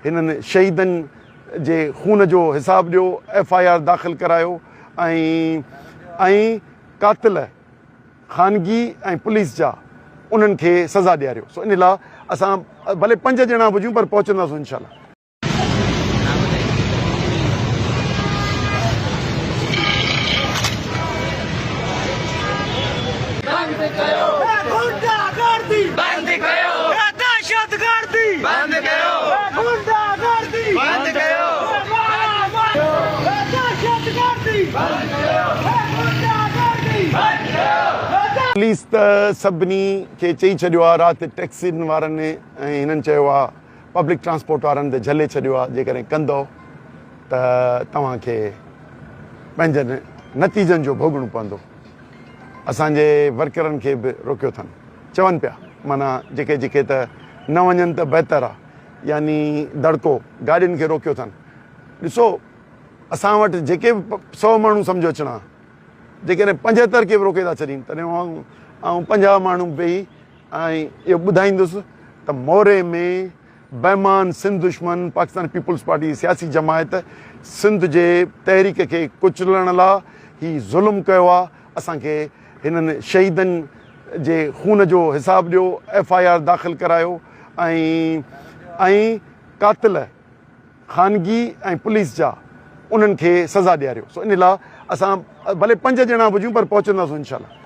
هنن شهيدن جي خون جو حساب ڏيو، ايف I R داخل ڪرايو ۽ ۽ قاتل خانگي ۽ پوليس جا انهن کي سزا ڏياريو سو ان لا اسان ڀلي پنج ڄڻا به هجون پر پهچنداسون انشاء الله. بند ڪيو غنڊا گردي بند ڪيو دهشت گردي بند ڪيو غنڊا گردي بند ڪيو دهشت گردي بند ڪيو غنڊا گردي بند ڪيو. پوليس ته سڀني کي چئي ڇڏيو آ رات ٽيڪسين وارن ۽ هنن چيو آ پبلڪ ٽرانسپورٽ وارن تي جهلي ڇڏيو آ جيڪڏهن ڪندؤ ته توهان کي پنهنجن نتيجن جو ڀوڳڻو پوندو. اسان جي ورڪرن کي به روڪيو اٿن چون پيا معنيٰ جيڪي جيڪي ته نه وڃن ته بهتر آ يعني دڙڪو گاڏين کي روڪيو اٿن ڏسو اسان وٽ جيڪي به سو ماڻهو سمجهو اچڻا جيڪڏهن 75 کي به روڪي ٿا ڇڏين تڏهن آئون 50 ماڻهو بيهي ۽ اهو ٻڌائيندس ته موري ۾ بيمان سنڌ دشمن پاڪستان پيپلز پارٽي جي سياسي جماعت سنڌ جي تحريڪ کي ڪچلڻ لا هي ظلم ڪيو آ اسان کي هنن شهيدن جي خون جو حساب ڏيو ايف I R داخل ڪرايو ۽ ۽ قاتل خانگي ۽ پوليس جا انهن کي سزا ڏياريو سو ان لا اسان ڀلي پنج ڄڻا به هجون پر پهچنداسون انشاء الله.